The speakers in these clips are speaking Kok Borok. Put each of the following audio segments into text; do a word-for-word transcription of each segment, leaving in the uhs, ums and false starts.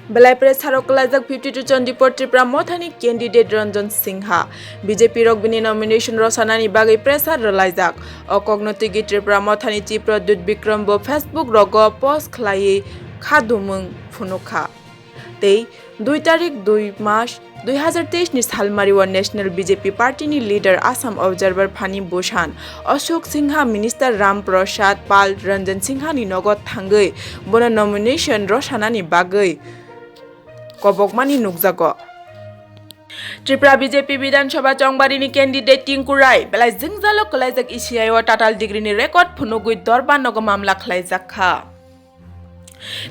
Belai pressure o kwlaijak fifty two Chandipur Tipra Mothani candidate Ranjan Singha. B J P rok bini nomination rwsanani bagwi pressure rwlaijak. O kokno twigwi Tipra Mothani Chief Pradyut Bikram bo Facebook rogo post khlaiwi kha dumung phunukha. Tei dui tarik dui mas dui hazar teis ni salmari o National B J P party ni leader Assam Observer Phani Bhushan Ashok Singha, Minister Ram Prasad Pal Ranjan Singha ni nogo thangwi bono nomination rwsanani bagwi kobokmani nukjago. Tripura B J P Bidhan Sabha Chongbarini candidate Tinku Rai belai jwngjalo kwlaijak E C I o tatal degree ni record phunugwi dorbar nogo mamla khlaijak kha.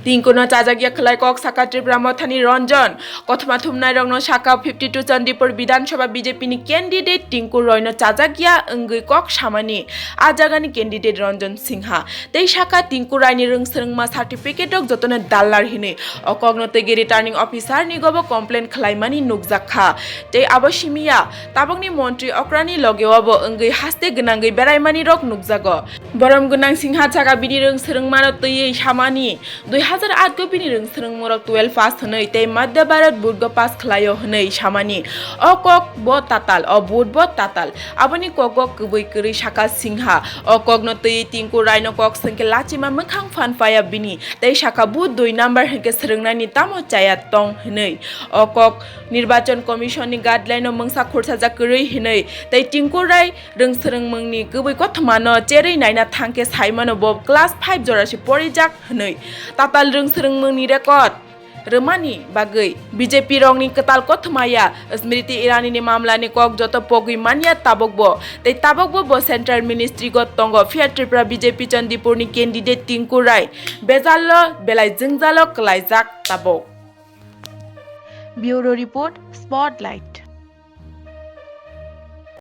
Tinkuno chajakya khlai kok saka Tripura Mothani Ranjan. Kothoma thumnairokno saka fifty two Chandipur Bidhan Sabha B J P ni candidate Tinku Roino chajakya wngwi kok samani a jagani candidate Ranjan Singha. Tei saka Tinku Raini rwngswrwngma certificate rok jotono dallar hinwi o kokno twigwi returning officer ni gobo complain khlaimani nukjak kha. Tei abo simiya tabokni montri okrani logeo bo wngwi haste gwnangwi beraimani rok nukjago. Borom gwnang Singha saka bini rwngswrwngmano twiwi samani, dui hazar aat go bini rwngswrwngmorok twelve pass hwnwi tei Madhya Bharat board go pass khlaio hwnwi samani. O kok bo tatal, o board bo tatal. Aboni kogo kwbwi kwrwi saka Singha. O kokno twiwi Tinku Raino kok swngkhe lachima mwkhang phan paya bini. Tei saka bo dui number hwnkhe swrwngnani tamo chaya tong hwnwi. O kok Nirbachon Commission ni guideline o mungsa khursajak kwrwi hwnwi. Tei Tinku Rai rwngswrwngmungni kwbwi kothomano cherwi naina thangkhe saimano bo class five jorasi porijak hwnwi tatal rwngswrwngmungni record rwmani bagwi B J P rokni kwtal kothoma ya Smriti Irani ni mamla ni kok joto pogwi manya tabokbo tei tabokbo bo Central Ministry go tongo phiya Tripura B J P Chandipur ni candidate Tinku Rai bejalo belai jwngjalo kwlaijak tabok. Bureau Report, Spotlight.